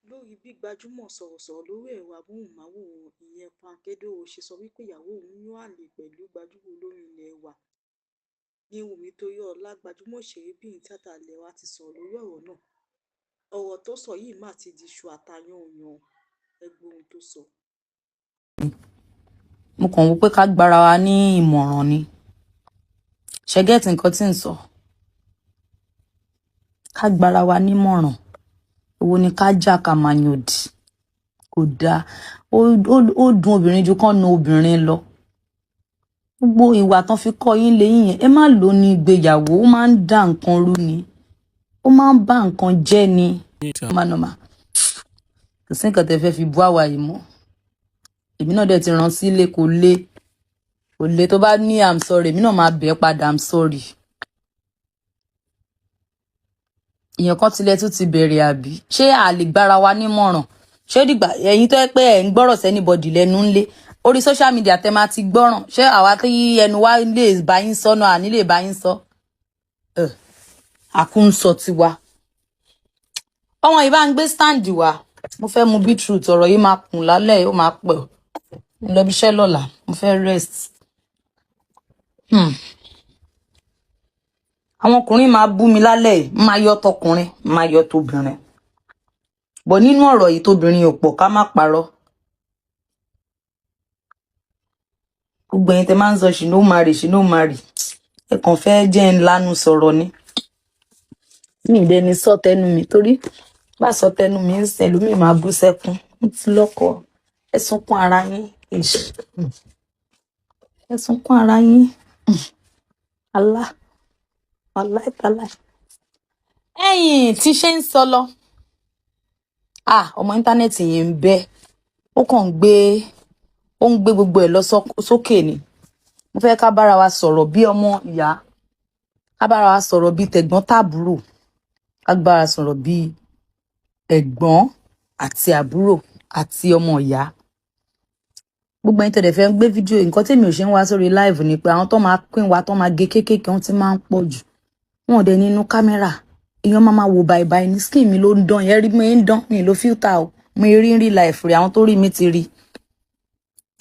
Lórí bí gbajúmọ̀ sọ̀rọ̀sọ̀rọ̀ lórí ẹ̀rọ amóhùnmáwòrán ìyẹn Frank Edoho ṣe sọ wípé ìyàwó òun ń yan àlè pẹ̀lú gbajúmọ̀ olórin ilé wa ní Wùmí Toríọlá. Gbajúmọ̀ òṣèrébìnrin tíátà ilé wa ti sọ̀rọ̀ lórí ọ̀rọ̀ náà. Ọ̀rọ̀ tó sọ yìí má ti di iṣu àtayànyàn. Ẹ gbọ́ ohun tó sọ. Mo kàn wò pé ká gbára wa ní ìmọ̀ràn ni. Ṣe get nǹkan tí ń sọ? Ká gbára wa nímọ̀ràn. Èwo ni ká jà, ká máa yòdì? Kò dáa. Ó dùn obìnrin ju kán na obìnrin lọ. Gbogbo ìwà tán fi kọ́ yín lẹ́yìn yẹn, ẹ má lò ó ní ìgbéyàwó. Ó máa ń dá nǹkan rú ni, ó máa ń bá nǹkan jẹ́ ni. Normal, kò sí nǹkan tẹ́ fẹ́ fi bú àwa yìí mọ́. Èmi náà dẹ̀ ti rán sílé. Kò le, kò le. Tó bá ní "I'm sorry", èmi náà máa bẹ̀ ẹ́ padà, "I'm sorry". Èèyàn kan tilẹ̀ tún ti bẹ̀rẹ̀, àbí ṣé a lè gbára wa nímọ̀ràn? Ṣé dìgbà ẹ̀yin tó yẹ pé ẹ̀ ń gbọ́rọ̀ sí anybody lẹ́nu ńlé orí social media tẹ́ máa ti gbọ́ràn? Ṣé àwa tí ẹnu wa lè bá yín sọ náà, àní lè bá yín sọ? Àkúnsọ tiwa. Ọmọ yìí, bá ń gbé stand wá, mo fẹ́ mu beetroot. Ọ̀rọ̀ yìí máa kùn lálẹ́, ó máa pẹ̀. Mo lọ bí iṣẹ́ lọ́la, mo fẹ́ rest. Àwọn ọkùnrin máa bú mi lálẹ́ yìí. Máa yọ tọkùnrin, máa yọ tóbìnrin bọ̀ nínú ọ̀rọ̀ yìí. Tóbìnrin ò pọ̀, ká má parọ́. Gbogbo ẹ̀yin tẹ́ máa ń sọ "she no marry, she no marry", ẹ kàn fẹ́ jẹ́ ń lanu sọ̀rọ̀ ni. Mi ì dẹni sọ tẹnu mi, torí bá sọ tẹnu mi ń sìn, ẹlòmíì máa bú sẹ́kún. Mo ti lọ́kọ, ẹ sunkún ara yín. Èṣù, ẹ sunkún ara yín. Alá aláìtàláì. Ẹ̀yin tí ṣe ń sọ lọ, ah, ọmọ íńtánẹ́ẹ̀tì yìí ń bẹ, ó kàn ń gbé, ó ń gbé gbogbo ẹ̀ lọ sókè ni. Mo fẹ́ ká bára wa sọ̀rọ̀ bí ọmọ ìyá, ká bára wa sọ̀rọ̀ bí tẹ̀gbọ́n tàbúrò, ká bára sọ̀rọ̀ bí ẹ̀gbọ́n àti àbúrò àti ọmọ ìyá. Gbogbo ẹ̀yin tẹ̀lé fẹ́ ń gbé fídíò, nǹkan tèmi ò ṣe ń wá sórí live ni pé àwọn tó máa pín wa, tó máa gé kéékèèké, wọ́n ti máa ń pọ̀ jù. Wọn ò dẹ̀ nínú kámẹ́rà, èèyàn máa máa wò bàìbàì ní. Skin mi ló ń dán yẹn, rí mi ń dán, mi ló filter o. Mo rí ń rí life rí, àwọn tó rí mi ti rí.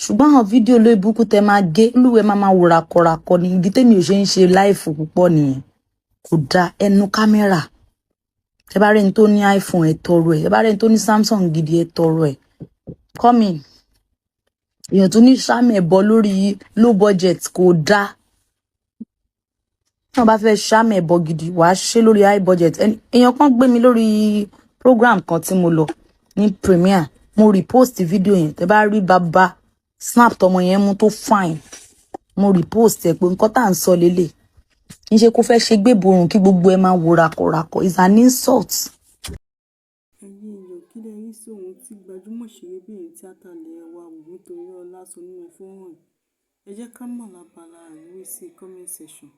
Ṣùgbọ́n àwọn fídíò lórí burúkú tẹ máa gé, olúwẹ̀ máa máa wò ràkọ̀ràkọ̀ ní. Ìdí tèmi ò ṣe ń ṣe live púpọ̀ nìyẹn. Kò dáa ẹnu kámẹ́rà. Tẹ bá rẹ́ni tó ní iPhone, ẹ tọrọ ẹ. Tẹ bá rẹ́ni tó ní Samsung gidi, ẹ tọrọ ẹ. Come in. Èèyàn tó ní sáàmì ẹ̀bọ lórí low budget, kò dáa. Tí wọn bá fẹ́ sáàmì ẹ̀bọ gidi, wàá ṣe lórí high budget. Èèyàn kan gbé mi lórí program kan tí mo lọ ní premiere, mo repost fídíò yẹn. Tẹ bá rí bàbá snap tọmọ yẹn mú tó fine, mo repost ẹ pé nǹkan tá à ń sọ lélẹ̀ ń ṣe kó fẹ́ ṣe gbéborùn kí gbogbo ẹ máa wò ràkọ̀ràkọ̀ is an insult. Ẹ̀yin èèyàn, kí lẹ rí sí ohun tí gbajúmọ̀ òṣèrébìnrin tíátà ilé wa Wùmí Toríọlá sọ nínú fọ́nrán yìí? Ẹ jẹ́ ká mọ̀ lábala àríwísí comment section.